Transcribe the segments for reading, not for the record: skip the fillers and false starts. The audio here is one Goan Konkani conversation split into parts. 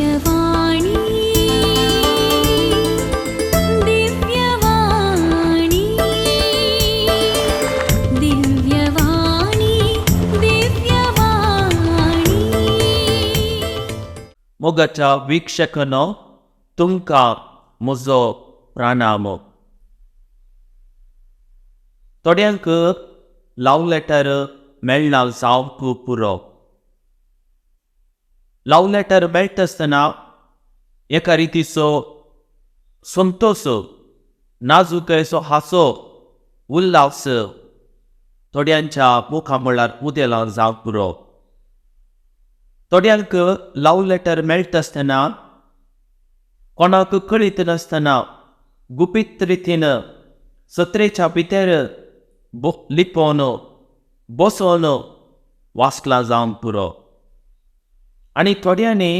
दिव्यवाणी दिव्यवाणी दिव्यवाणी दिव्यवाणी। मोगाच्या वीक्षकांनो, तुमकां म्हजो प्रणाम। थोड्यांक लव लेटर मेळना जावंक पुरो। लव लेटर मेळटा आसतना एका रितीचो संतोश, नाजूकयसो हांसो, उल्हास थोड्यांच्या मुखामळार उदेला जावंक पुरो। थोड्यांक लव लेटर मेळटा आसतना कोणाक कळीत नासतना गुपीत रितीन सत्रेच्या भितर लिपोवन बसोवन वाचलां जावंक पुरो। आनी थोड्यांनी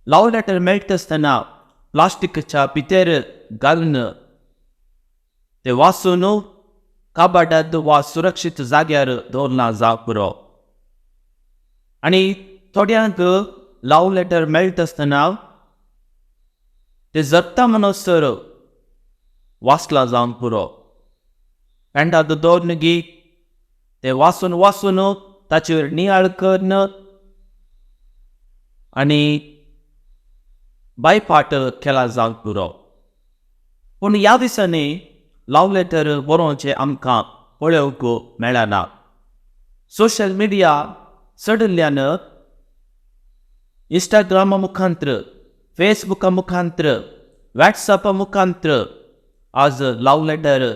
लव लेटर मेळटा आसतना प्लास्टिकच्या भितर घालून ते वाचून काबाडांत वा सुरक्षीत जाग्यार दवरलां जावंक पुरो। आनी थोड्यांक लव लेटर मेळटा आसतना ते जगता म्हणसर वाचलां जावंक पुरो। पॅन्टांत दवरून गी ते वाचून वाचून ताचेर नियाळ करून आनी बायपाट केला जावंक पुरो। पूण ह्या दिसांनी लव लेटर बरोवचें आमकां पळोवंक मेळना। सोशल मिडिया चडिल्ल्यान इंस्टाग्रामा मुखांत्र, फेसबुका मुखांत्र, वॉट्सएपा मुखांत्र आज लव लेटर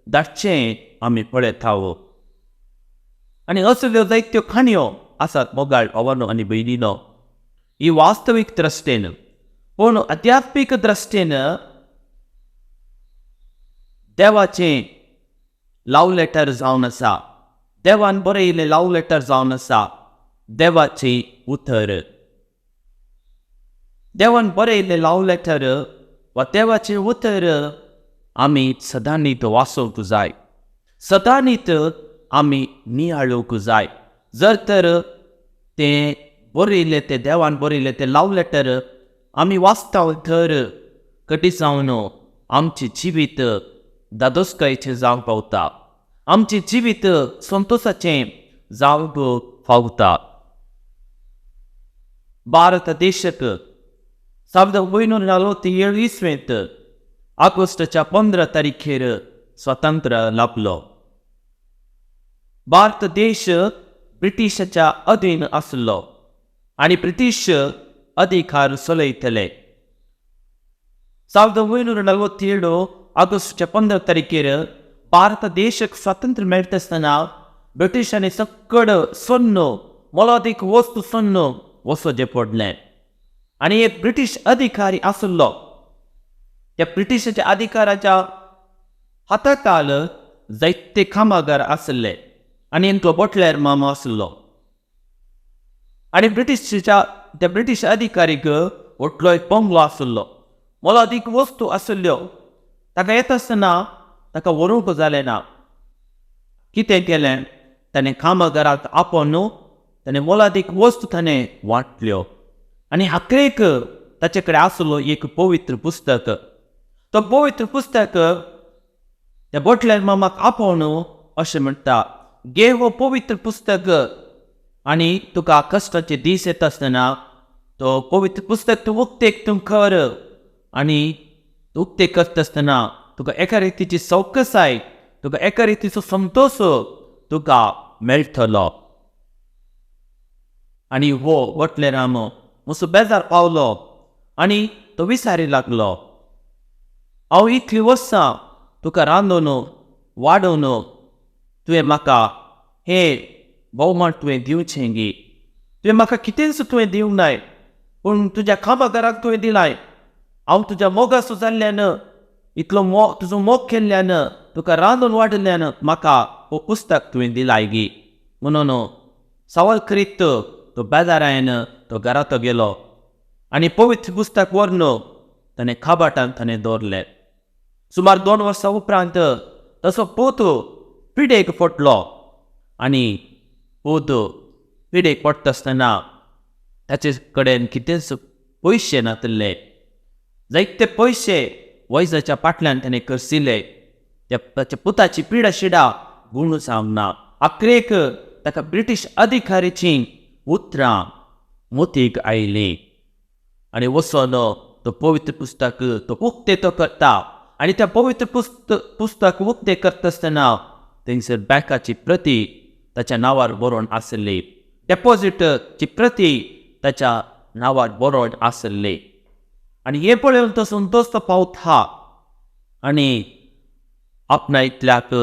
धाडचें आमी पळयता। आनी असल्यो जायत्यो काणयो आसात मोगाळ भावानो आनी भयणीनो। ही वास्तवीक दृश्टेन, पूण आध्यात्मीक दृश्टेन देवाचें लव लेटर जावन आसा, देवान बरयिल्लें लव लेटर जावन आसा, देवाचें उतर। देवान बरयिल्लें लव लेटर वा देवाचें उतर आमी सदांनीत वाचोवंक जाय, सदांनीत आमी नियाळूंक जाय। जर तर तें बरयिल्लें, तें देवान बरयिल्लें तें लव लेटर आमी वाचता तर कटी जावन आमचें जिवीत दादोसकायेचें जावंक पावता, आमचें जिवीत संतोशाचें जावंक पावता। भारत देशाक 1947 इसवेंत ऑगस्टाच्या 15 तारखेर स्वतंत्र लाभलो। भारत देश ब्रिटिशाच्या अधीन आसलो आनी ब्रिटीश अधिकार चलयतले। 1947 ऑगस्टच्या 15 तारखेर भारत देशाक स्वातंत्र्य मेळटा आसतना ब्रिटिशांनी सकड सोन्न, मोलादीक वस्तू सोन्न वसोवचें पडलें। आनी एक ब्रिटीश अधिकारी आसलो, त्या ब्रिटिशाच्या अधिकाराच्या हाताखाल जायते कामगार आसले आनी एकलो बोटल्यार मामा आसलो। आनी ब्रिटिशाच्या त्या ब्रिटीश अधिकारीक व्हडलो एक बंगलो आसलो, मोलादीक वस्तू आसल्यो। ताका येता आसतना ताका व्हरूंक जालें ना। कितें केलें, ताणें कामगाराक आपोवन ताणें मोलादीक वस्तू ताणें वांटल्यो। आनी आखरेक ताचे कडेन आसलो एक पवित्र पुस्तक। तो पवित्र पुस्तक त्या बोटल्यार मामाक आपोवन अशें म्हणटा, घे हो पवित्र पुस्तक आनी तुका कश्टाचे दीस येता आसतना तो पवित्र पुस्तक तूं उक्तेक तूं कर आनी उक्ते करता आसतना तुका एका रितीची सवकसाय, तुका एका रितीचो संतोश तुका मेळटलो। आनी हो बोटलेराम मातसो बेजार पावलो आनी तो विचारी लागलो, हांव इतलीं वर्सां तुका रांदून वाडोवन तुवें म्हाका हे भोवमान तुवें दिवचें गी, तुवें म्हाका कितेंच तुवें दिवंक नाय, पूण तुज्या कामगाराक तुवें दिलाय। हांव तुज्या मोगासो जाल्ल्यान, इतलो मोग तुजो मोग केल्ल्यान, तुका रांदून वाडिल्ल्यान म्हाका हो पुस्तक तुवें दिलाय गी। म्हणून सवाल करीत तो बेजारायन तो घरांत गेलो आनी पवित्र पुस्तक व्हरून ताणें काबाटान ताणें दवरलें। सुमार 2 वर्सां उपरांत तसो पूत पिडेक पडलो आनी पूत पिडेक पडटा आसतना ताचे कडेन कितेंच पयशे नातिल्ले. जायते पयशे वैजाच्या फाटल्यान ताणें खर्चिले. ताच्या पुताची पिडा शिडा गुण जावंक ना. आखरेक ताका ब्रिटीश अधिकारीची उतरां मोतीक आयलीं आनी वचून तो पवित्र पुस्तक तो उक्ते तो करता आनी त्या पवित्र पुस्तक उक्ते करता आसतना थंयसर बँकाची प्रती ताच्या नांवार बरोवन आशिल्ली, डेपोजिटची प्रती ताच्या नांवार बरोवन आशिल्ली. आनी हें पळोवन तो संतोष तो पावता आनी आपणा इतल्याक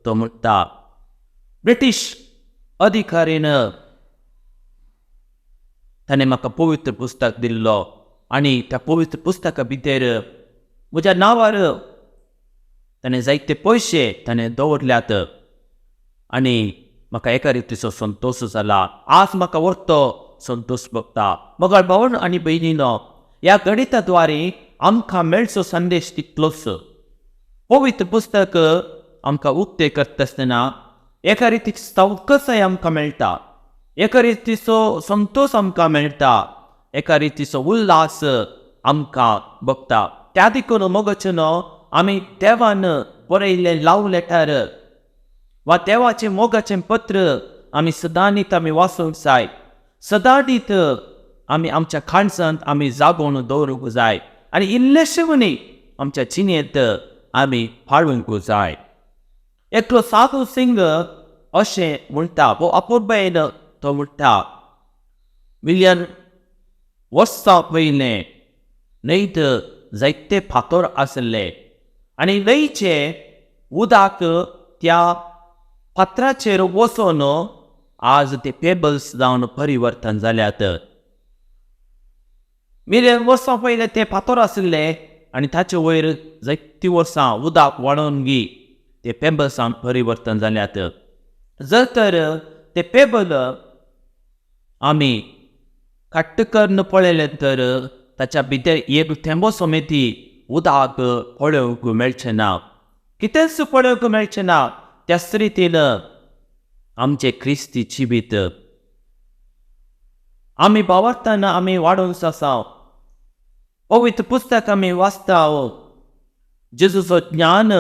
तो म्हणटा, ब्रिटीश अधिकारीन ताणें म्हाका पवित्र पुस्तक दिल्लो आनी त्या पवित्र पुस्तका भितर म्हज्या नांवार ताणें जायते पयशे ताणें दवरल्यात आनी म्हाका एका रितीचो संतोश जाला. आज म्हाका व्हरतो संतोश भोगता. मगळ भावन आनी भयणीनो, ह्या गणिता द्वारे आमकां मेळचो संदेश तितलोच. पवित्र पुस्तक आमकां उक्तें करता आसतना एका रितीची सावकासाय आमकां मेळटा, एका रितीचो संतोश आमकां मेळटा, एका रितीचो उल्हास आमकां भोगता. त्या देखून मोगाचें आमी देवान बरयल्लें लव लेटर वा देवाचें मोगाचें पत्र आमी सदांनीत आमी वाचूंक जाय. सदांनीत आमी आमच्या काळजांत आमी जागोवन दवरूंक जाय आनी इल्लेशें न्ही आमच्या जिणेंत आमी पाळूंक जाय. एकलो साधू सिंग अशें म्हणटा, हो अपुरबायेन तो म्हणटा, मिलियन वर्सां पयलें न्हंयत जायते फातर आशिल्ले आनी न्हंयचें उदक त्या फातराचेर वचून आज ते पेबल्स जावन परिवर्तन जाल्यात. मिलियन वर्सां पयलें ते फातर आशिल्ले आनी ताचे वयर जायतीं वर्सां उदक वाडोवन गी ते पेबल्सान परिवर्तन जाल्यात. जर तर ते पेबल आमी काट्ट करून पळयलें तर ताच्या भितर एक थेंबो समेती उदक पळोवंक मेळचें ना, कितेंच पळोवंक मेळचें ना. त्याच रितीन आमचें क्रिस्ती जिवीत आमी भावार्थान आमी वाडोवन आसा. पवित्र पुस्तक आमी वाचता, जेजूचो ज्ञान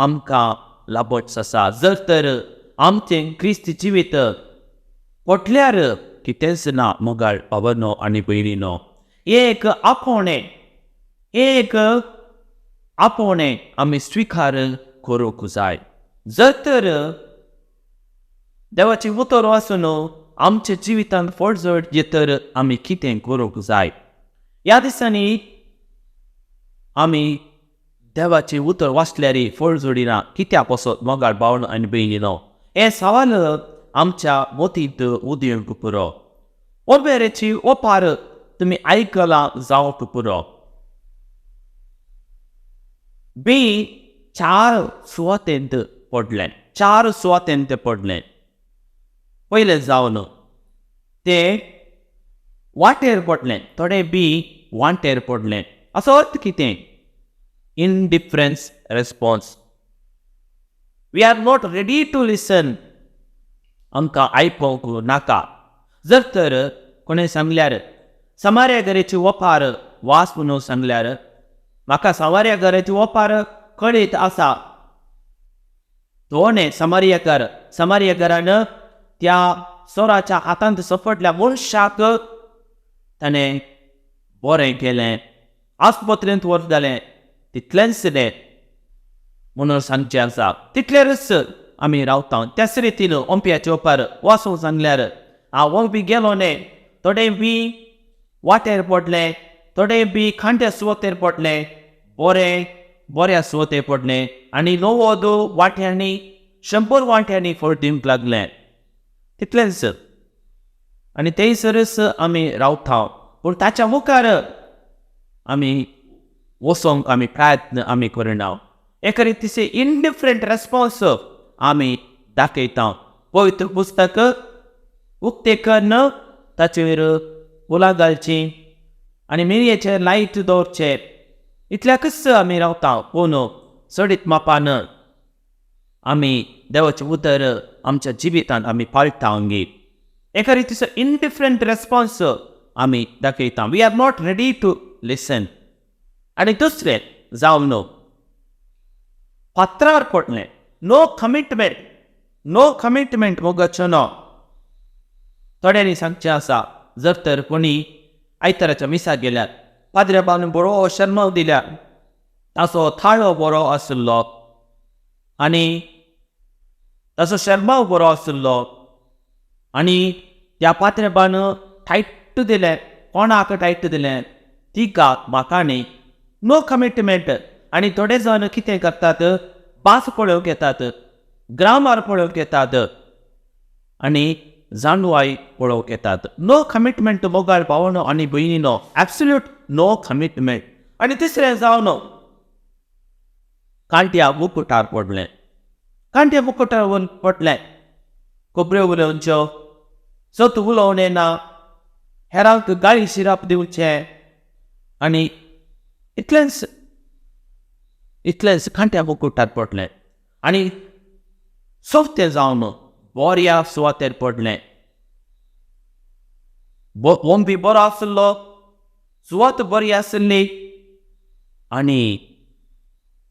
आमकां लाबच आसा. जर तर आमचें क्रिस्ती जिवीत पटल्यार कितेंच ना मोगाळ भावनो आनी भयणीनो. एक आपोवणें, एक आपोवणें आमी स्विकार करूंक जाय. जर तर देवाचें उतर वाचून आमच्या जिवितांत फळजड येतर आमी कितें करूंक जाय. ह्या दिसांनी आमी देवाचें उतर वाचल्यार फळ जोडिना कित्याक वचत मोगाळ भावनो आनी भयणीनो? हें सवाल आमच्या मतींत उदेवंक पुरो. ओबेरेची ओपार तुमी आयकलां जावंक पुरो. बी चार सुवातेंत पडलें, चार सुवातेंत पडलें. पयलें जावन तें वाटेर पडलें, थोडें बी वांटेर पडलें. असो अर्थ कितें? Indifference response. We are not ready to listen. आमकां आयकोंक नाका. जर तर कोणें सांगल्यार समार्या घराची ओपार वास म्हणून सांगल्यार म्हाका समार्या घराची ओपार कळीत आसा. तो समार्यकर, समार्यकरान त्या चोराच्या हातांत सपडल्या मनशाक ताणें बरें केलें, आस्पत्रेंत व्हरतालें, तितलेंच तें म्हणून सांगचें आसा. तितलेरच आमी रावता. त्याच रितीन ओंपयाचे ओपार वाचूंक सांगल्यार हांव ओंपी गेलो न्ही, थोडे बी वाटेर पडलें, थोडे बी खांट्या सुवातेर पडलें, बरें बऱ्या सुवातेर पडलें आनी 90 वांट्यांनी 100 वांट्यांनी फळ दिवंक लागलें. तितलेंच आनी थंयसरच आमी रावता. पूण ताच्या मुखार आमी वचोंक आमी प्रयत्न आमी करना. एका रितीचे इनडिफरंट रेस्पॉन्स आमी दाखयता. पवित्र पुस्तक उक्तें करून ताचेर फुलां घालचीं आनी मिरयेचेर लायट दवरचे, इतल्याकच आमी रावता. पूण चडीत मापान आमी देवाचें उतर आमच्या जिवितांत आमी पाळटा. एका रितीचो इनडिफरंट रेस्पॉन्स आमी दाखयता. We are not ready to listen. आनी दुसरें जावन न्हू फातरार पडलें. नो कमिटमेंट, नो कमिटमेंट मोगाचो नो. थोड्यांनी सांगचें आसा, जर तर कोणी आयताराच्या मिसाक गेल्यार पाद्र्याबान बरो शर्माव दिल्यार, ताचो थाळो बरो आशिल्लो आनी ताचो शर्माव बरो आशिल्लो आनी त्या पात्रेबान टायट दिलें. कोणाक टायट दिलें? तिका, म्हाका न्ही. No commitment. आनी थोडे जाण कितें करतात? भास पळोवंक येतात, ग्रामर पळोवंक येतात आनी जाणवाय पळोवंक येतात. नो कमिटमेंट मोगाळ भावनो आनी भयणीनो, एब्सोल्यूट नो कमिटमेंट. आनी तिसरें जावन कांट्या मुकुटार पडलें. कांट्या मुकुटार पडलें, खबऱ्यो उलोवच्यो, सत उलोवणें ना, हेरांक गाळी शिराप दिवचें आनी इतलेंच इतलेंच कांट्या मुकुटार पडलें. आनी चवथें जावन बऱ्या सुवातेर पडलें. ओंपी बरो आशिल्लो, सुवात बरी आशिल्ली आनी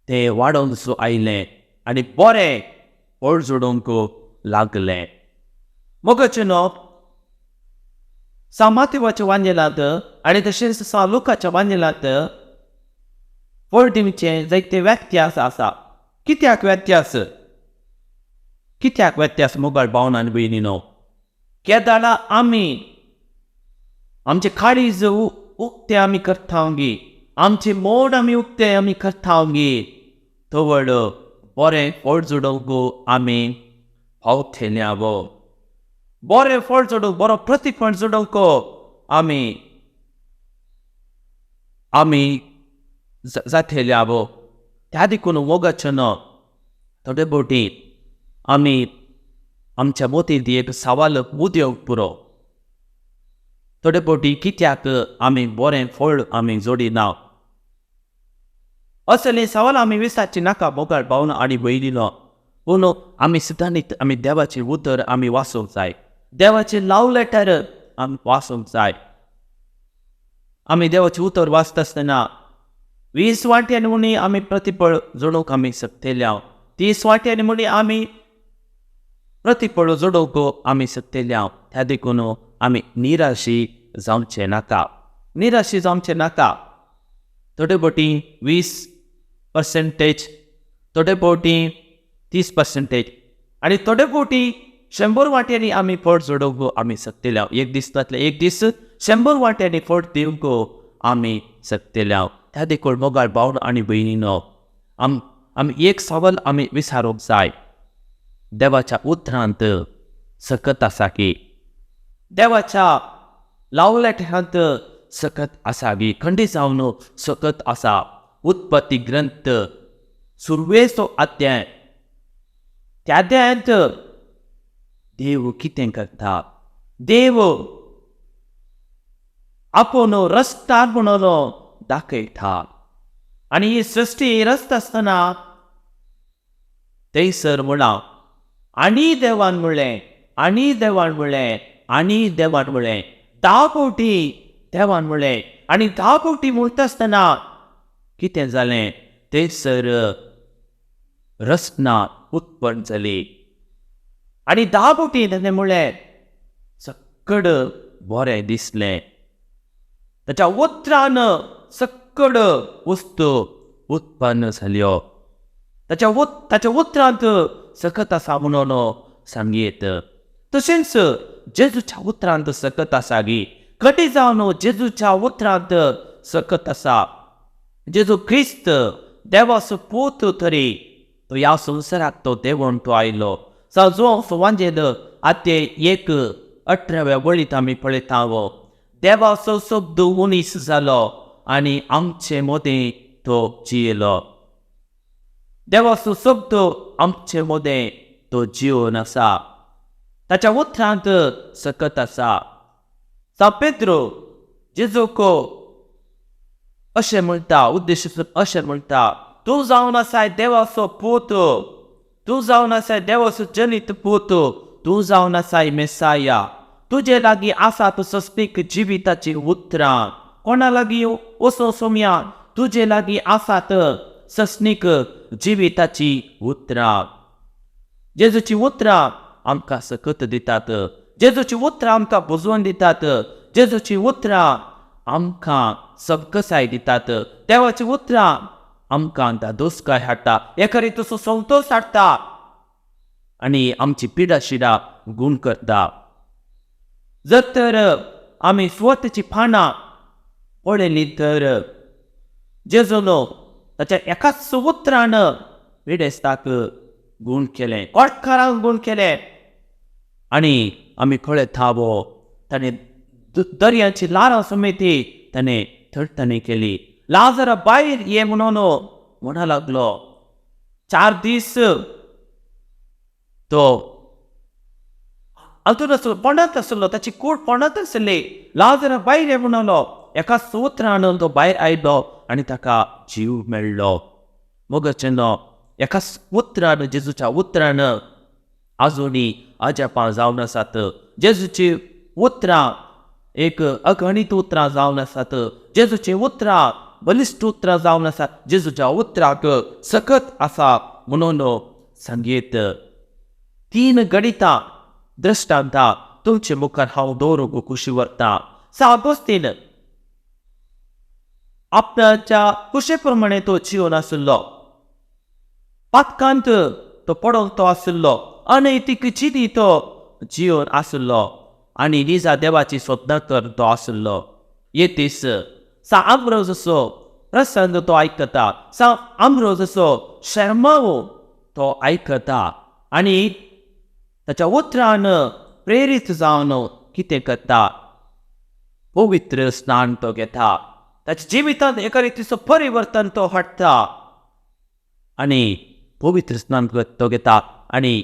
ते वाडोवन आयलें आनी बरें फळ जोडूंक लागलें. मोगाचें न्हू, सा मातेवाच्या वांजेलांत आनी तशेंच सा लुकाच्या वांजेलांत फळ दिवचें जायते व्यत्यास आसा. कित्याक व्यत्यास? कित्याक व्यत्यास मोगाळ भावना आनी भयणीनो? केदाळा आमी आमचे काळीज उक्ते आमी करता गी, आमचे मोड आमी उक्ते आमी करता गी, तवळ बरें फळ जोडूंक आमी पावतले आवो. बरें फळ जोडूंक, बरो प्रतिफळ जोडूंक आमी आमी जातले आवो. त्या देखून मोगाचें न्हू, थोडे फावटी आमी आमच्या मतींत एक सवाल उद्योग पुरो, थोडे फावटी कित्याक आमी बरें फळ आमी जोडिना? असले सवाल आमी विचारची नाका मोगाळ भावना आनी भयणीनो. पूण आमी सिद्धांत आमी देवाचें उतर आमी वाचूंक जाय, देवाचें लव लेटर आमी वाचूंक जाय. आमी देवाचें उतर वाचता आसतना 20 वांट्यांनी म्हणी आमी प्रतिफळ जोडूंक आमी शकतले, 30 वांट्यांनी म्हणी आमी प्रतिफळ जोडूंक आमी शकतले. त्या देखून आमी निराशी जावचें नाका, निराशी जावचें नाका. थोडे फावटी 20%, थोडे फावटी 30% आनी थोडे फावटी 100 वांट्यांनी आमी फळ जोडूंक आमी शकतले. एक दीस जातलें, एक दीस 100 वांट्यांनी फळ दिवंक आमी शकतले. त्या देखून मोगाळ भाव आनी भयणीनो, आमी एक सवाल आमी विचारूंक जाय, देवाच्या उतरांत सकत आसा की, देवाच्या लव लेटरांत सकत आसा गी? खंडीत जावन सकत आसा. उत्पत्ती ग्रंथ सुरवेचो अध्याय, त्या अध्यायांत देव कितें करता? देव आपूण रस्ता म्हणून दाखयता आनी ही सृश्टी रस्ता आसतना थंयसर म्हळां, आनी देवान म्हणलें, आनी देवान म्हणलें, आनी देवान म्हणलें. 10 फावटी देवान म्हणलें आनी 10 फावटी म्हणटा आसतना कितें जालें? थंयसर रचना उत्पन्न जाली आनी 10 फावटी ताणें म्हणलें, सक्कड बरें दिसलें. ताच्या उतरान सक्कड वस्तू उत्पन्न जाल्यो. ताच्या उतरांत सकत आसा म्हणून सांगयेत. तशेंच जेजूच्या उतरांत सकत आसा गी? कटी जावन जेजूच्या उतरांत सकत आसा. जेजू क्रिस्त देवाचो पूत तरी तो ह्या संवसाराक तो देवून तो आयलो. जो वांजेल आते 1:18 वळींत आमी पळयता, देवाचो शब्द मनीस जालो आनी आमचे मदें तो जियेलो. देवाचो शब्द आमचे मदें तो जिवन आसा, ताच्या उतरांत सकत आसा. सा पेद्रो जेजूक अशें म्हणटा, उद्देश अशें म्हणटा, तूं जावन आसाय देवाचो पूत, तूं जावन आसाय देवाचो जनीत पूत, तूं जावन आसाय मेसाया. तुजे लागीं आसात सस्तीक जिविताची उतरां. कोणा लागीं वचो सोमया? तुजे लागीं आसात सस्नीक जिविताची उतरां. जेजूची उतरां आमकां सकत दितात, जेजूची उतरां आमकां बुजवण दितात, जेजूची उतरां आमकां सकसाय दितात. देवाची उतरां आमकां धादोसकाय हाडटा, एका रितीचो संतोश हाडटा आनी आमची पिडा शिडा गुण करता. जर तर आमी स्वताची पानां पळयली तर जेजून ताच्या एकाच उतरान पिडेस्ताक गुण केलें, कोटकारांक गुण केलें. आनी आमी पळयता वो ताणें दर्याची ल्हारां समेती ताणें थडथणी केली. लाजरा भायर ये म्हणून म्हणा लागलो. 4 दीस तो हातून आसलो, पोंडांत आसलो, ताची कूड पोंडांत आसली. लाजरा भायर ये म्हणलो. एका उतरान तो भायर आयलो आनी ताका जीव मेळ्ळो. मोगाचें एका उतरान, जेजूच्या उतरान आजुनी अजापां जावन आसात. जेजूची उतरां एक अगणीत उतरां जावन आसात. जेजूची उतरां बलिश्ट उतरां जावन आसात. जेजूच्या उतराक सकत आसा म्हणून सांगीत 3 गणितां दृश्टांतां तुमचे मुखार हांव दवरूंक खुशी व्हरतां. सागोस्तीन आपणाच्या कुशे प्रमाणे तो जिवन आशिल्लो, पातकांत तो पडोंक तो आशिल्लो, अनैतीक जिणी तो जिवन आशिल्लो आनी निजा देवाची सोदना कर तो आशिल्लो. एक दीस सा आम्ब्रोजाचो प्रसंग तो आयकता, सा आम्ब्रोजाचो शर्माव तो आयकता आनी ताच्या उतरान प्रेरीत जावन कितें करता, पवित्र स्नान तो घेता. ताच्या जिवितांत एका रितीचो परिवर्तन तो हाडटा आनी पवित्र स्नान तो घेता आनी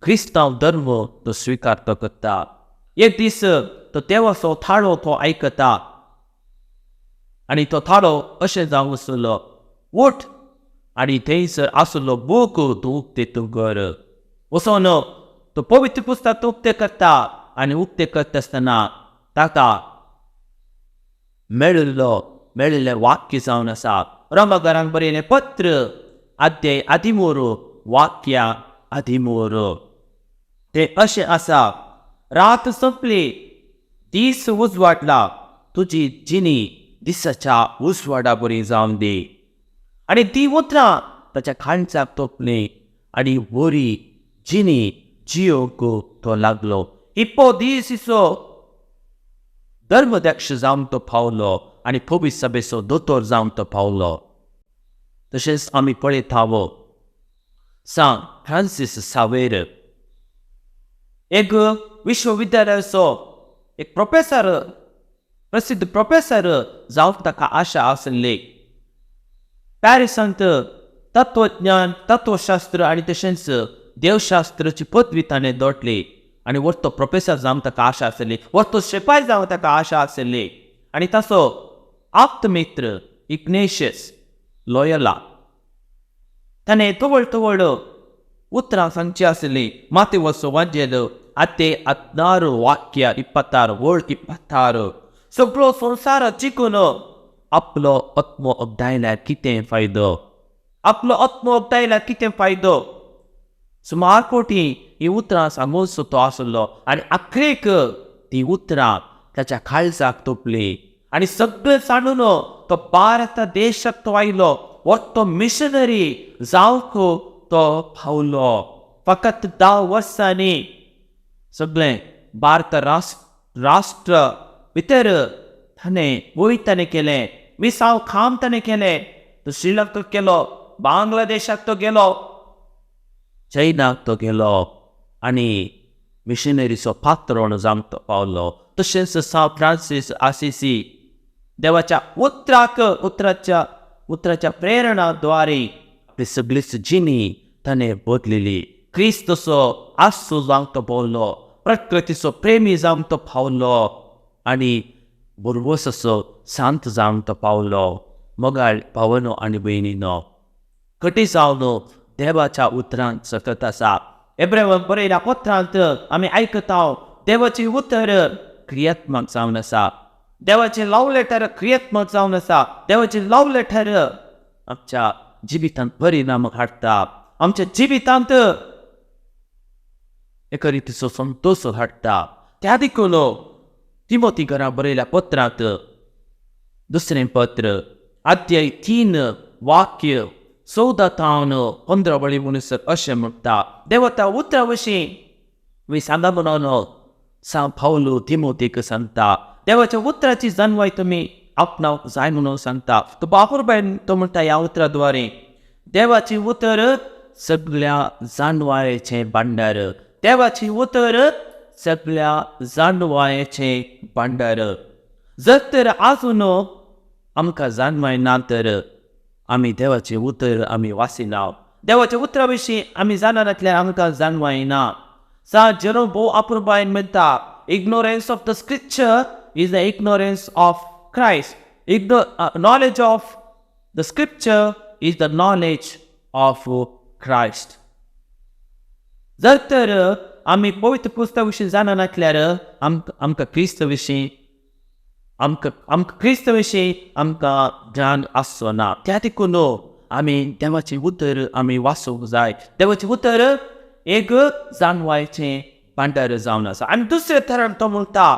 क्रिस्तांव धर्म तो स्विकार तो करता. एक दीस तो देवाचो थाळो तो आयकता आनी तो थाळो अशें जावन आसलो, उठ आनी थंयसर आसलो बूक तूं उक्ते तूं कर. वचोन तो पवित्र पुस्तक तो उक्तें करता आनी उक्तें करता आसतना ताका मेळिल्लें वाक्य जावन आसा. रोमागारांक बरयलें पत्र अध्याय 13 वाक्या 13 तें अशें आसा, रात सोंपली, दीस उजवाडला, तुजी जिणी दिसाच्या उजवाडा बरी जावन दी. आनी ती उतरां ताच्या काळजाक तोपली आनी बरी जिणी जियोंक तो लागलो. इप्पो दीस धर्मध्यक्ष जावन तो पावलो आनी पवित्र सभेचो दोतोर जावन तो पावलो. तशेंच आमी पळयता वो सांत फ्रांसीस सावेर एक विश्वविद्यालयाचो एक प्रोफेसर, प्रसिद्ध प्रोफेसर जावंक ताका आशा आसली. पॅरिसांत तत्वज्ञान, तत्वशास्त्र आनी तशेंच देवशास्त्राची पदवी ताणें दोटली आनी वर्तो प्रोफेसर जावंक ताका आशा आसली, वर्तो शिपाय जावंक ताका आशा आसली. आनी ताचो आप्तमित्र इग्नेशियस लोयला ताणें तवळ तवळ उतरां सांगची आसली. मातेवचो वांजेल आते 16 वाक्य 26 वळ 26 सगळो संवसार जिखून आपलो आत्मो अगदायल्यार कितें फायदो, आपलो आत्मो अगदायल्यार कितें फायदो. सुमार कोटी ही उतरां सांगून तो आसलो आनी आखरेक ती उतरां ताच्या काळजाक तोपली आनी सगळें सांडून तो भारत देशाक तो आयलो. तो मिशनरी जावंक तो पावलो. फकत 10 वर्सांनी सगळें भारत राष्ट्र भितर ताणें वयर ताणें केलें, मिसांव काम ताणें केलें. तो श्रीलंका गेलो, बांगलादेशाक तो गेलो, चैनाक तो गेलो आनी मिशनरीचो पात्रोण जावंक तो पावलो. तशेंच सांत फ्रांसीस आसिसी देवाच्या उतराक उतराच्या प्रेरणाद्वारे आपली सगळीच जिणी ताणें बदलिली. क्रिस्तचो आसू जावंक तो पावलो, प्रकृतीचो प्रेमी जावंक तो पावलो आनी बरवसो शांत जावंक तो पावलो. मोगाळ भावनो आनी भयणीनो, कटी जावन देवाच्या उतरांत सकत आसा. एब्रेवांक बरयल्या पत्रांत आमी आयकता, देवाचें उतर क्रियात्मक जावन आसा. देवाचें लव लेटर क्रियात्मक जावन आसा. देवाचें लव लेटर आमच्या जिवितांत परिणाम हाडटा, आमच्या जिवितांत एका रितीचो संतोश हाडटा. त्या देखून तिमोती घरा बरयल्या पत्रांत दुसरें पत्र अध्याय 3 वाक्य 14 तावन 15 वळी म्हणसर अशें म्हणटा, देवता उतरा विशीं वी सांगा म्हणून सांव पावलू तिमोतीक सांगता. देवाच्या उतराची जाणवाय तुमी आपणावंक जाय म्हणून सांगता. तो बापूरबायन तो म्हणटा ह्या उतरा द्वारे देवाची उतर सगळ्या जाणवायेचें भांडार. देवाची उतर सगळ्या जाणवायेचें भांडार. जर तर आजून आमकां जाणवाय ना तर आमी देवाचें उतर आमी वाचिना. देवाच्या उतरा विशीं आमी जाणा नासल्यार आमकां जाणवाय ना. सा जेरोम भोव अपुरबायेन म्हणटा, ignorance of the scripture is the ignorance of Christ. Knowledge of the scripture is the knowledge of Christ. जर तर आमी पवित्र पुस्तका विशीं जाणा नासल्यार आमकां क्रिस्त विशीं आमकां क्रिस्त विशीं आमकां ज्ञान आसचो ना. त्या देखून आमी देवाचें उतर आमी वाचूंक जाय. देवाचें उतर एक जाणवायचें भांडार जावन आसा. आनी दुसरे तरान तो म्हणटा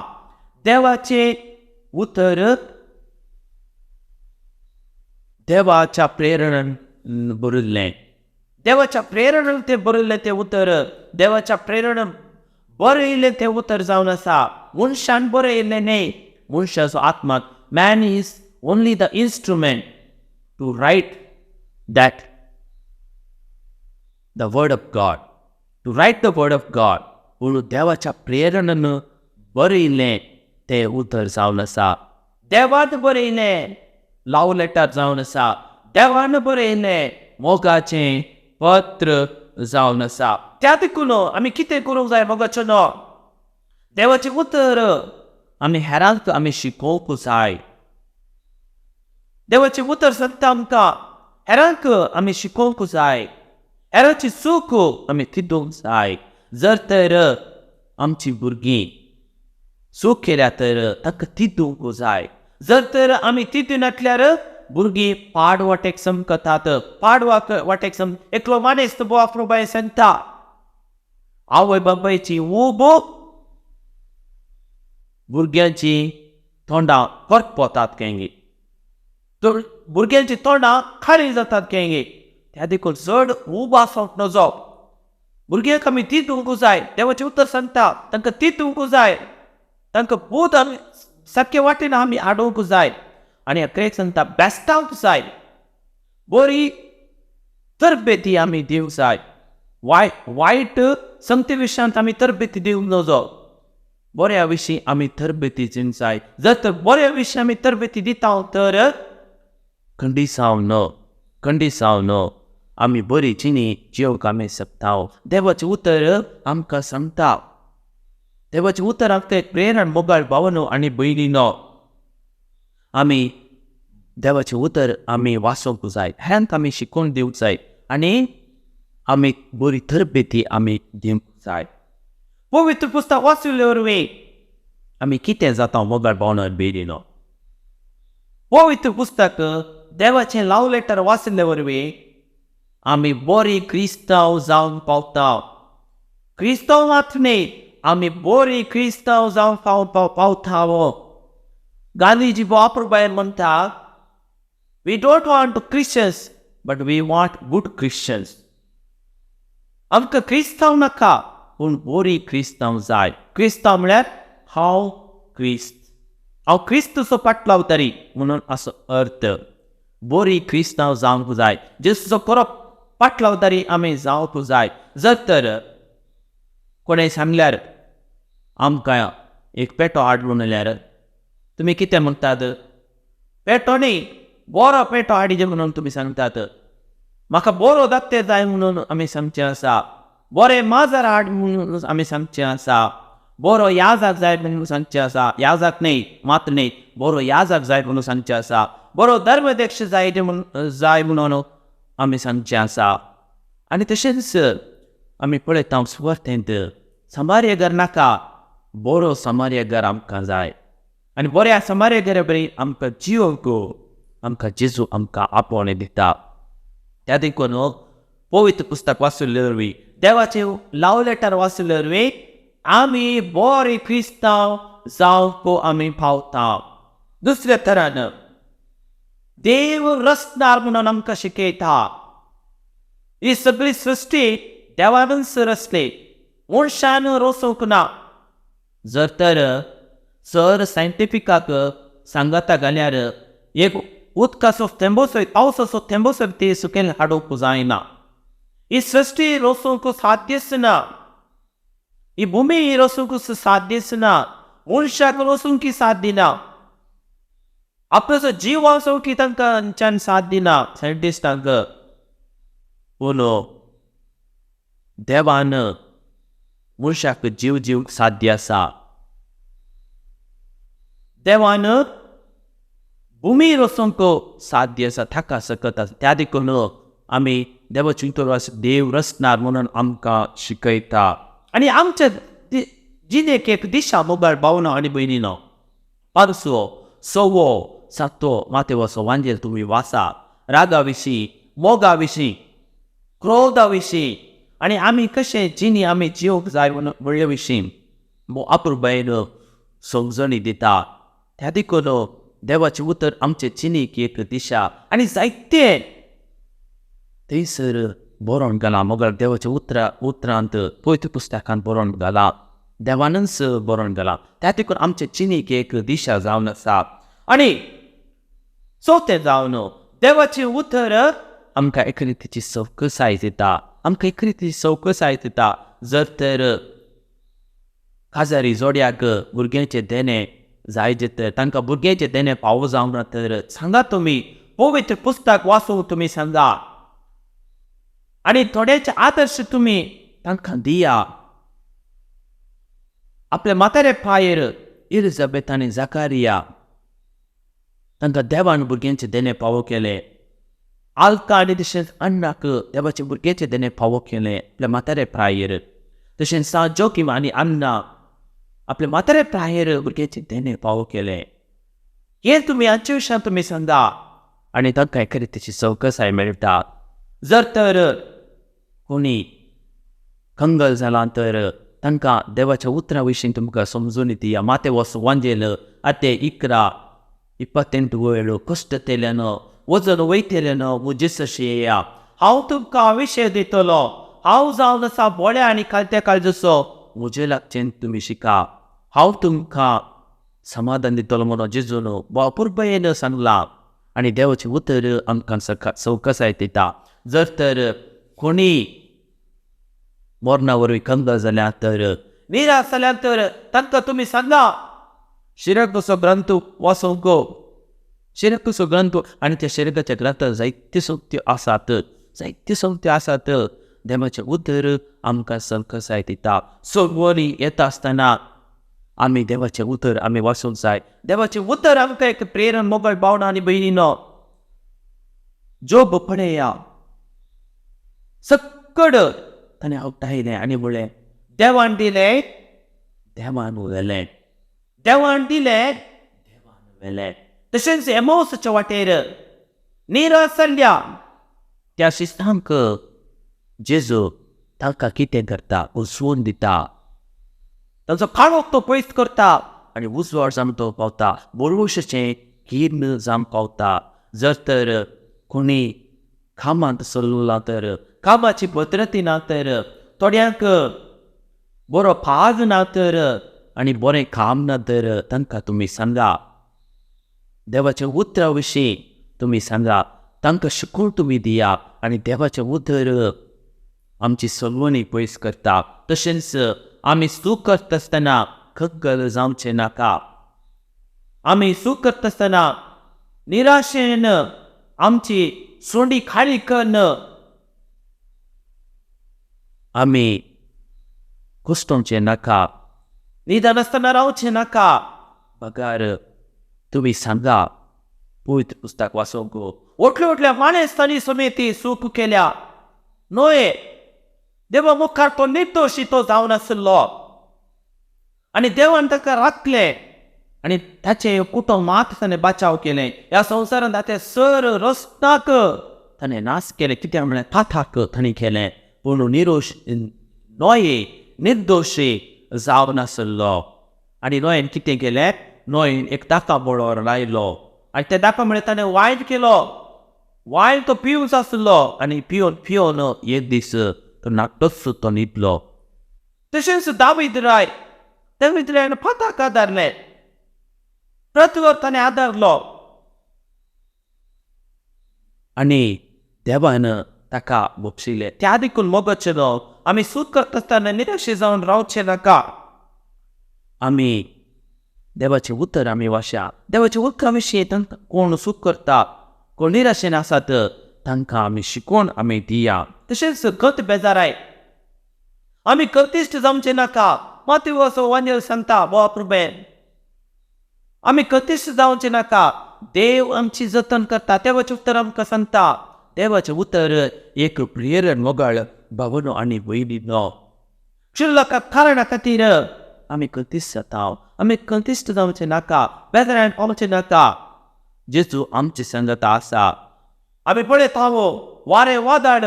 देवाचें उतर देवाच्या प्रेरणेन बरयल्लें. देवाच्या प्रेरणेन तें बरयल्लें तें उतर देवाच्या प्रेरणेन बरयल्लें तें उतर जावन आसा. मनशान बरयल्लें न्हय, मनशाचो आत्मा. Man is only the instrument to write that the word of God, to write the word of God. पूण देवाच्या प्रेरणेन बरयल्लें तें उतर जावन आसा. देवान बरयल्लें लव लेटर जावन आसा. देवान बरयल्लें मोगाचें पत्र जावन आसा. त्या देखून आमी कितें करूंक जाय मोगाचें न्हू, देवाचें उतर आमी हेरांक आमी शिकोवंक जाय. देवाचें उतर सांगता आमकां हेरांक आमी शिकोवंक जाय. हेरांची चूक आमी तितूंक जाय. जर तर आमची भुरगीं चूक केल्या तर तांकां तितूंक जाय. जर तर आमी तितून नासल्यार भुरगीं पाड वाटेक समकतात, पाड वाटेक सम. एकलो मानेस्त भोव अपुरबायेन सांगता, आवय बापायची ऊब भुरग्यांची तोंडां करपतात केंगे, भुरग्यांची तोंडां खाली जातात केंगे. त्या देखून चड ऊब आसूंक नजो. भुरग्यांक आमी तितूंक जाय. देवाचें उतर सांगता तांकां तितूंक जाय. तांकां बूद आमी सारके वाटेन आमी हाडूंक जाय. आनी अखेरेक सांगता बेस्टावंक जाय. बरी तरबेती आमी दिवंक जाय. वायट संगते विशयांत आमी तरबेती दिवंक नजो. बऱ्या विशीं आमी तरबेती दिवंक जाय. जर तर बऱ्या विशीं आमी तरबेती दिता तर खंडीसांव न्हू आमी बरी जिणी जिवंक आमी शकता. देवाचें उतर आमकां सांगता. देवाचें उतर आमकां एक प्रेरण मोगाळ भावनो आनी भयणीनो आमी देवाचें उतर आमी वाचूंक जाय. हेरांक आमी शिकोवन दिवंक जाय आनी आमी बरी तरबेती आमी दिवंक जाय. पवित्र पुस्तक वाचिल्ले वरवीं आमी कितें जाता मोगाळ भावनो आनी भयणीनो. पवित्र पुस्तक देवाचें लव लेटर वाचिल्ले वरवीं आमी बरी क्रिस्तांव जावन पावता. क्रिस्तांव मात्र न्हय, आमी बरी क्रिस्तांव जावन पावता. गांधीजी अपुरबायेन म्हणटा, we don't want Christians but we want good Christians. आमकां क्रिस्तांव नाका पूण बरी क्रिस्तांव जाय. क्रिस्तांव म्हळ्यार हांव क्रिस्त, हांव क्रिस्तचो पाटलावतारी म्हणून असो अर्थ. बरी क्रिस्तांव जावंक जाय. जेजूचो खरो पाटलावतारी आमी जावंक जाय. जर तर कोणें सांगल्यार आमकां एक पेटो हाड म्हणल्यार तुमी कितें म्हणटात? पेटो न्ही, बरो पेटो हाडिजे म्हणून तुमी सांगतात. म्हाका बरो दात्ते जाय म्हणून आमी सांगचें आसा. बरें माजर हाड म्हणून आमी सांगचें आसा. बरो याजाक जाय म्हणून सांगचें आसा. याजाक न्हय मात्र न्हय, बरो याजाक जाय म्हणून सांगचें आसा. बरो धर्मध्यक्ष जाय जाय म्हणून आमी सांगचें आसा. आनी तशेंच आमी पळयता सुवार्थेंत समार्य घर नाका, बरो समार्यागर आमकां जाय आनी बऱ्या समार्यागरा बरी आमकां जिवंक आमकां जेजू आमकां आपोवणें दिता. त्या देखून पवित्र पुस्तक वाचिल्ले वरवीं, देवाचें लव लेटर वाचिल्ले वरवीं आमी बरे क्रिस्तांव जावंक आमी पावता. दुसऱ्या तरान देव रचणार म्हणून आमकां शिकयता. ही सगळी सृश्टी देवानूच रचली, मनशान रचूंक ना. जर तर सर सायंटिफिकाक सांगता जाल्यार एक उदकाचो थेंबो सयत, पावसाचो थेंबो सयत ती सुकेन हाडूंक जायना. ही सृश्टी रचूंक साध्यच ना, ही भुमी रचूंक साध्यच ना, मनशाक रचूंक साध्य ना, आपलो जीव वाचोवंक तांकां साध्य ना सायंटिस्टांक. पूण देवान मनशाक जीव जीवंक साध्य आसा. देवान भुमी रचूंक साध्य आसा, ताका सकत आसा. त्या देखून आमी देवाचें उतर देव रचणार म्हणून आमकां शिकयता आनी आमच्या जिणेक एक दिशा मोगाळ भावना आनी भयणीनो. पारसो सवो सातो मातेवसो वांजेल तुमी वाचा. रागा विशीं, मोगा विशीं, क्रोधा विशीं आनी आमी कशें जिणी आमी जिवंक जाय म्हणले विशीं अपुरबायेन समजणी दिता. त्या देखून देवाचें उतर आमचे जिणेक एक दिशा आनी जायते थंयसर बरोवन घालां. मगर देवाच्या उतरांत पवित्र पुस्तकांत बरोवन घालां, देवानूच बरोवन घालां. त्या देखून आमचे जिणेक एक दिशा जावन आसा. आनी चवथें जावन देवाचें उतर आमकां एक रितीची सवकसाय दिता, आमकां एक रितीची सवकसाय दिता. जर तर काजारी जोड्याक भुरग्यांचें देणें जाय तर तांकां भुरग्यांचें देणें पावो जावंक ना तर सांगा तुमी पवित्र पुस्तक वाचूंक तुमी सांगा आनी थोड्याचे आदर्श तुमी तांकां दिया. आपल्या म्हातारे पायर इलिजाबेथ आनी जाकारिया तांकां देवान भुरग्यांचें देणें पावो केलें. आल्का आनी तशेंच अण्णाक देवाचें भुरग्यांचें देणें पावो केलें आपल्या म्हातारे प्रायेर. तशेंच सांत जोकीम आनी अण्णा आपल्या म्हातारे प्रायेर भुरग्यांचें देणें पावो केलें. हें तुमी हांचे विशयान तुमी सांगा आनी तांकां एके रितीची सवकसाय मेळटा. जर तर कोणी कंगल जालां तर तांकां देवाच्या उतरां विशीं तुमकां समजून दिया. मातेवस वांजेल आते 11 28 वेळ कश्टतेल्यान वजन वयतेल्यान म्हजेसशी येया, हांव तुमकां विशय दितलो. हांव जावन आसा बोळ्या आनी कालत्या काळजसो, म्हजे लागचें तुमी शिका, हांव तुमकां समाधान दितलो म्हणून जेजून अपुरबायेन सांगलां. आनी देवाचें उतर आमकां सवकसाय दिता. जर तर कोणी मरणा वरवीं कंगल जाल्यार तर निराश जाल्यार तर तांकां तुमी सांगा शिरकचो ग्रंथ वाचूंक, शिरकचो ग्रंथ आनी त्या शिरकाच्या ग्रंथात जायत्यो सक्त्यो आसात, जायत्यो सक्त्यो आसात. देवाचें उतर आमकां सवकसाय दिता. सगळी येता आसतना आमी देवाचें उतर आमी वाचूंक जाय. देवाचें उतर आमकां एक प्रेरण मोगळ भावना आनी भयणीनो. जोब पळया सक्कड ताणें आवटायलें आनी म्हणलें देवान दिलें देवान व्हेलें, देवान दिलें देवान व्हेलें. तशेंच एमोसाच्या वाटेर निराश जाल्ल्या त्या शिस्तांक जेजू तांकां कितें करता, उसवून दिता, तांचो काळोख तो पयस करता आनी उजवाड जावन तो पावता, बरवशाचें किर्ण जावन पावता. जर तर कोणी कामांत सरला तर, कामाची भद्रती ना तर, थोड्यांक बरो पाग ना तर आनी बरें काम ना तर तांकां तुमी सांगा, देवाच्या उतरा विशीं तुमी सांगा, तांकां शिकून तुमी दिया आनी देवाचें उतर आमची सलवणी पयस करता. तशेंच आमी चूक करता आसतना खगल जावचें नाका. आमी चूक करता आसतना निराशेन आमची सोंडी खाली कन्न आमी कुसटोवचें नाका, निदान आसतना रावचें नाका. बगर तुमी सांगा पवित्र पुस्तक वाचूंक. व्हडल्या व्हडल्या मानेस्तांनी समेत चूक केल्या न्हय, देवा मुखार तो निर्दोशी तो जावन आशिल्लो आनी देवान ताका राखलें आनी ताचें कुटुंब मात ताणें बाचाव केलें. ह्या संवसारांत ताचें सर रस्ताक ताणें नाश केलें. कित्याक म्हळ्यार पाथाक ताणें केलें, पूण निरोश नोये निर्दोशी जावन आसलो. आनी नोयेन कितें केलें? नोयेन एक दाका बळोर लायलो आनी त्या दाका म्हळ्यार ताणें वायट केलो. वायन तो पिवंच आसलो आनी पिवन पिवन एक दीस तो नाकटोच तो न्हिदलो. तशेंच दावीद राय, दावीद रायान पाथाक आदारलें, प्रत्वर ताणें आदारलो आनी देवान ताका बक्षिलें. त्या देखून मोगाचेलो आमी सूत करता आसतना निराशे जावन रावचें नाका. आमी देवाचें उतर आमी वाशा, देवाच्या उतरा विशीं तांकां कोण सूख करता, कोण निराशेन आसात तांकां आमी शिकोवन आमी दिया. तशेंच गत बेजाराय आमी कतिश्ट जावचें नाका. माती असो वांजेल सांगता बो प्रभेन, आमी कतिश्ट जावचें नाका. देव आमची जतन करता. देवाचें उतर आमकां सांगता. देवाचें उतर एक प्रेरण मोगाळ भावनो आनी भयणीनो. क्षुल्लक कारणा खातीर आमी कतिश्ट जाता. आमी कतिश्ट जावचें नाका, बेजारान पावचें नाका. जेजू आमचे संगत आसा. आमी पळयता वारें वादळ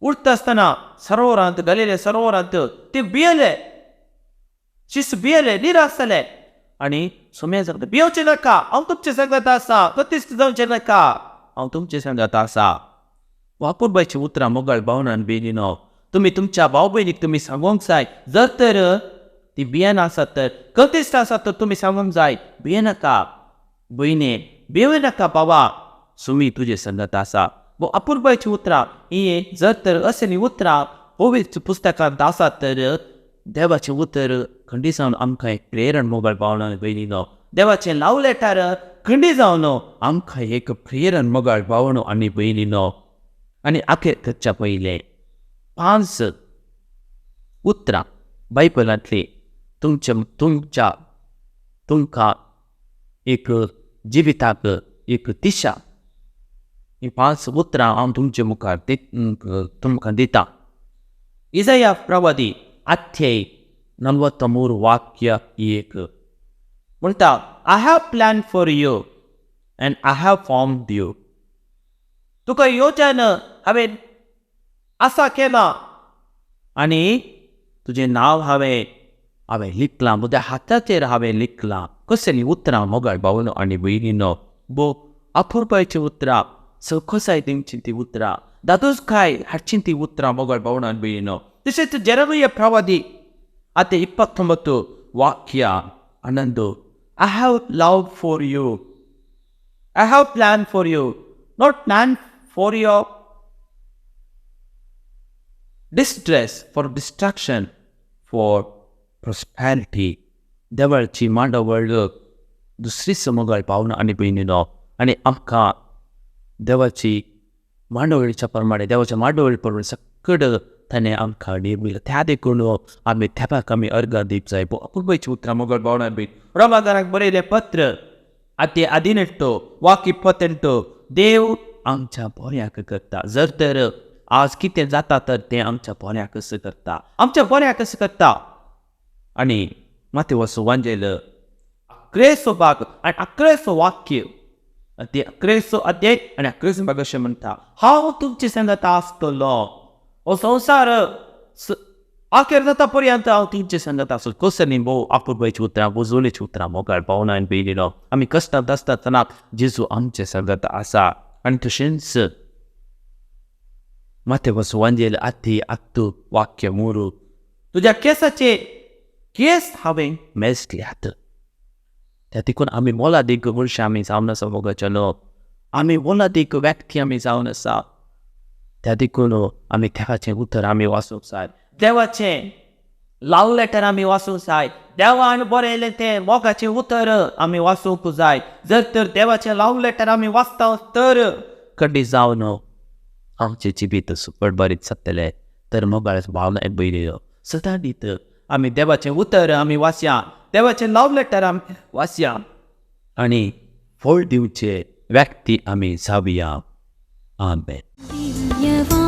उडटा आसतना सरोवरांत, गलेले सरोवरांत ते भियेले, शिस्त भियेले, निराश जाले आनी सोम्या सांगता भियोवचें नाका, हांव तुमचे सांगत आसा, कतिश्ट जावचें नाका, हांव तुमचे सांगत आसा. वापुरबायची उतरां मोगाळ भावनान भयणीनो, तुमी तुमच्या भाव भयणीक तुमी सांगूंक जाय. जर तर ती भियेन आसात तर, कतिश्ट आसात तर तुमी सांगूंक जाय, भियेनाका भयणे, भियेनाका बाबा, सुमी तुजे संगत आसा. अपुरबायची उतरां ही जर तर असली उतरां पवित्र पुस्तकांत आसात तर देवाचें उतर खंडी जावन आमकां एक प्रेरण मोगाळ भावना भयणीनो. देवाचें लव लेटर खंडी जावन आमकां एक प्रेरण मोगाळ भावनो आनी भयणीनो. आनी आखेर करच्या पयलें 5 उतरां बायबलांतलीं तुमच्या तुमच्या तुमकां एक जिविताक एक दिशा, ही 5 उतरां हांव तुमचे मुखार तुमकां दिता. इजाया प्रवादी अध्याय 43 वाक्य 1 म्हणटा, I have plan for you and I have formed you. तुका योजन हांवें आसा केलां आनी तुजें नांव हांवें हांवें लिखलां, म्हज्या हाताचेर हांवें लिखलां. कसलीं उतरां मोगाळ भावनो आनी भयणीनो, बो अपुरबायचीं उतरां, सखोसाय दिवची ती उतरां, दादोसकाय हाडची ती उतरां मोगाळ भावनो आनी भयणीनो. तशेंच जेरेमिया प्रवादी आतां 29 वाक्य 11, I have love for you, I have plan for you, not plan for your distress, for destruction, for prosperity. देवाची मांडावळ दुसरीच मोगाळ भावना आनी भयणीनो. आनी आमकां देवाची मांडावळीच्या प्रमाणे, देवाच्या मांडावळी प्रमाणे सकड ताणें आमकां निर्मिलें. त्या देखून आमी देवाक आमी अर्गां दीप जाय. अपुरबायची उतरां मोगाळ भावना भयण. रोमाकाराक बरयलें पत्र आते 18 वाक्य 28, देव आमच्या बऱ्याक करता. जर तर आज कितें जाता तर तें आमच्या बऱ्याक कसं करता, आमच्या बऱ्याक कसं करता. आनी मातेवस वांजेल 11 भाग आनी 11 वाक्य, ते 11 अध्याय आनी 11 भाग अशें म्हणटा, हांव तुमचे सांगता आसतलो, हो संवसार अखेर जाता पर्यंत हांव तुमचे सांगता आसतलो. कसली भोव अपुरबायची उतरां, बुजवणेची उतरां मोगाळ भावना आनी भयणीनो. आमी कश्टांत आसतना जेजू आमचे सांगत आसा. आनी तशेंच मातेवस वांजेल 8 वाक्य 3, तुज्या केसाचे केस हांवें मेजल्यात. त्या देखून आमी मोलादीक मनशां आमी जावन आसा मोगाच्या न्हू, आमी मोलादीक व्यक्ती आमी जावन आसा. त्या देखून आमी देवाचें उतर आमी वाचूंक जाय, देवाचें लव लेटर आमी वाचूंक जाय, देवान बरयलें तें मोगाचें उतर आमी वाचूंक जाय. जर तर देवाचें लव लेटर आमी वाचता तर कडी जावन आमचें जिवीत सुपरबरीत जातलें. तर मोगाळ भावना भयणीनो, सदां दीत आमी देवाचें उतर आमी वाचया, देवाचें लव लेटर आमी वाचया आनी फळ दिवचे व्यक्ती आमी जावया. आमेन. दिव्यवाणी.